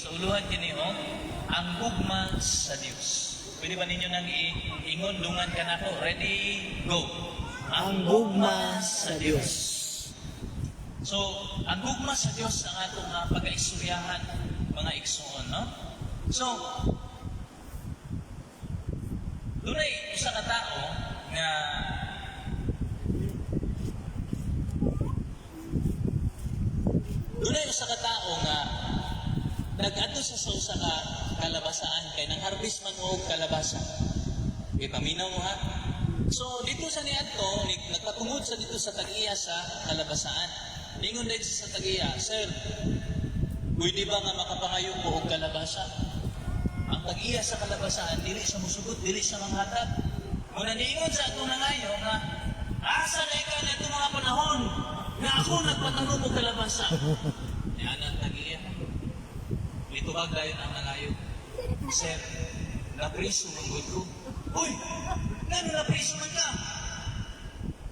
Sa uluhan kini og ang gugma sa Dios. Pwede ba ninyo nang ingon dungan kanako? Ready, go. Ang gugma sa Dios. So, ang gugma sa Dios ang atong mga pagaistoryahan, mga igsoon, no? So, dunay usa ka tao nga dunay usa ka tao nga nag-adto siya sa usa ka kalabasaan kay nang harvest man og kalabasa. Okay, paminaw mo ha. So, dito sa niadto, nagpatungod sa dito sa tag-iya sa kalabasaan. Ningon dahil siya sa tag-iya, "Sir, pwede ba nga makapangayo ko og kalabasa?" Ang tag-iya sa kalabasaan, dili sa musugot, dili sa manghatag. Muna niingon sa atong nangayo nga, "Asa na ka na itong mga panahon nga ako nagpatanom og kalabasa?" Yan ang tag-iya. Nitubag dayon ang nangayo, "Sir, napriso man gud ko." "Uy, ngano napriso man ka?"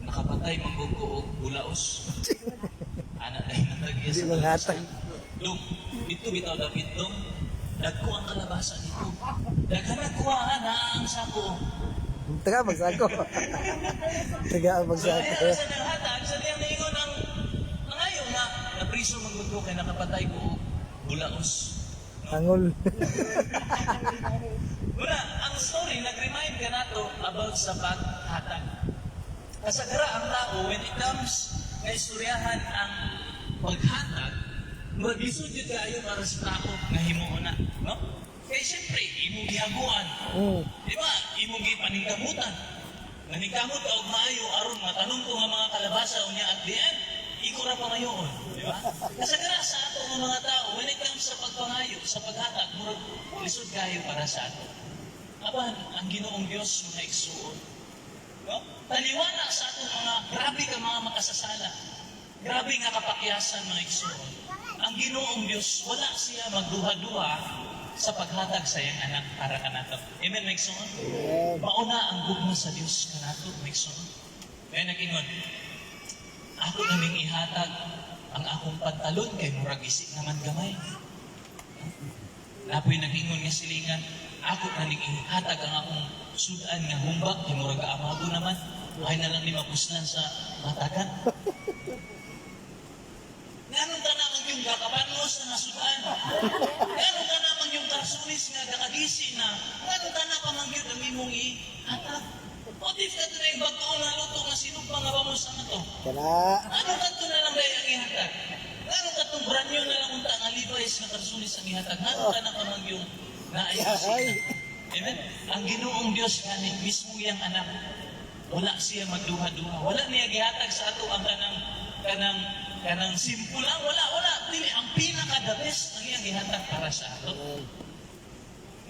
"Nakapatay man gud ko og bulaos." Ana dayon ang tag-iya Di sa manghatag. Dong, dito bitaw dapit, dong. Dagko ang kalabasa dito. Daghan nagkuhaan na ang sako. Taga magsako. Taga So, magsako. kaya sa nanghatag, sa diyang niingon ang nangayo nga, napriso man gud ko kay nakapatay ko og bulaos. Angol. Muna, ang story nag-remind ka nato about sa paghatag. Kasagara ang tao, when it comes nga istoryahan ang paghatag, murag lisod jud kaayo para sa tao nga himuon na, no? Kay siyempre, imong gihaguan. Di ba? Imong gipaningkamutan. Naningkamot ka og maayo aron matanom ko nga mga kalabasa unya at the end, iko ra pangayoon, di ba? Kasagara sa ato nga mga tao, when it comes sa pagpangayo, sa paghatag, murag lisod kayo para sa ato. Apan ang Ginoong Dios, mga igsuon, no? Taliwala sa atong mga grabe ka mga makasasala. Grabe nga kapakyasan, mga igsuon. Ang Ginoong Dios, wala siya magduha-duha sa paghatag sa iyang anak para kanato. Amen, mga igsuon? Amen. Mauna ang gugma sa Dios kanato, mga igsuon. Kaya nag-ingon, "Ako naming ihatag ang akong pantalon kay murag isi naman gamay." Napoy nag-ingon nga silingan, "Ako na ning ihatag ang akong sudan nga humbak kay murag amago naman. Ay na lang ni mapuslan sa matagan." Nganong ka naman yung gakabanos na nasudan? Nganong ka naman yung karsunis nga gakagisi na? Nganong ka na pa man yun ang imong ihatag? What if ka na yung bago nga luto nga sinugpa nga bamos na to? Kana. Ano kadto na lang dahil ang ihatag? Ano kadtong brand new na lang unta nga Levi's nga karsunis ang ihatag? Ano ka na pa yung naay Ay. Amen? Ang Ginoong Dios gani, mismo iyang anak, wala siya magduha-duha. Wala niya gihatag sa ato ang kanang simple lang. Wala, wala. Dili, ang pinaka the best ang iyang gihatag para sa ato.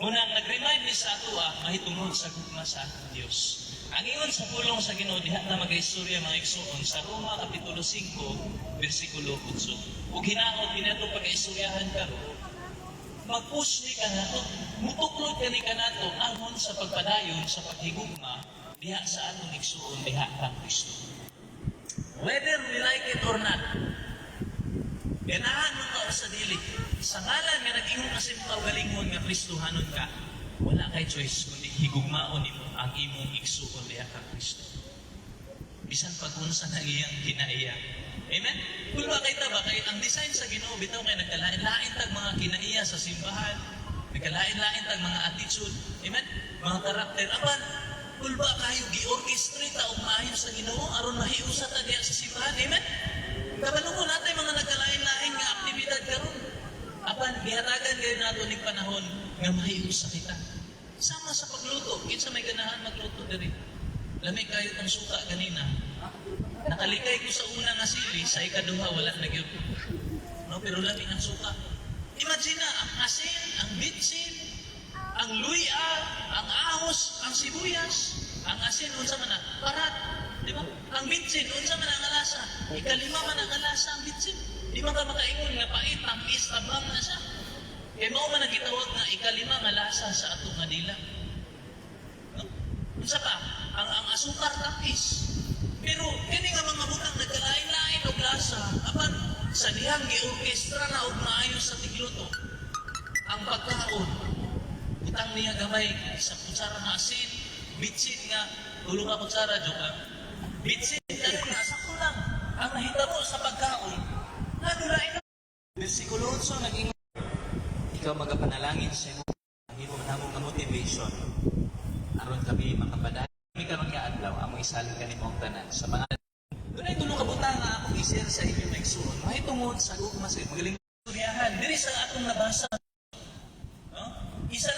Munang nag-remind ni sa ato mahitungod sa gugma sa atong Dios. Ang ingon sa pulong sa Ginoo diha na magaistorya, mga igsuon, sa Roma kapitulo 5 bersikulo 8. Ug hinaot kinato pagaistoryahan karon mag-push ni kanato, mutuklod kani kanato angon sa pagpadayon sa paghigugma diha sa atong igsuon diha kang Kristo. Whether we like it or not, ganahan mo ka o sa dili, sa ngalan nga nag-ingon ka sa imong kaugalingon nga Kristohanon ka, wala kay choice kundi higugmaon nimo ang imong igsuon diha kang Kristo. Bisan pag unsa nang iyang kinaiya. Amen? Kung ba kay ta ba, kay ang design sa Ginoo bitaw kay nagkalain-lain tag mga kinaiya sa simbahan, nagkalain-lain tag mga attitude. Amen? Mga karakter. Apan kulba kayo gi-orchestrate ta og maayo sa Ginoo aron mahiusa ta diha sa simbahan. Amen? Kabalo mo natay mga nagkalain-lain nga aktibidad karon. Apan gihatagan kayo nato ning panahon nga mahiusa kita. Sama sa pagluto, kinsa may ganahan magluto diri? Lami kayo tong suka ganina. Nakalikay ko sa una nga sili, sa ikaduha wala na gyud. No, pero lami ang suka. Imagine na, ang asin, ang bitsin, ang luya, ang ahos, ang sibuyas, ang asin unsa man na? Parat, di ba? Ang bitsin unsa man ang lasa? Ikalima man ang lasa ang bitsin. Di man ka makaingon nga pait, tamis, tabang na siya. Kay mao man ang gitawag nga ikalima nga lasa sa atong nga dila. No? Unsa pa? Ang asukar tapis. Pero kini nga mga butang nagkalain-lain og lasa, apan sa dihang gi-orkestra na og maayo sa tigluto. Ang pagkaon, butang niya gamay sa kutsara nga asin, bitsin nga, tulo ka kutsara, joke lang. Bitsin na sakto lang. Ang nahitabo sa pagkaon, nadulain na. Versikulo 8, nag-ingon, ikaw magapanalangin sa imo, ang imo namo nga motivation, aron kami makapadayon. Kami karon nga adlaw, among isalig kanimo ang tanan sa mga. Dunay tulo ka butang nga akong i-share sa inyo, mga igsuon. Mahitungod sa gugma sa magaling istoryahan diri sa atong nabasa. No? Isa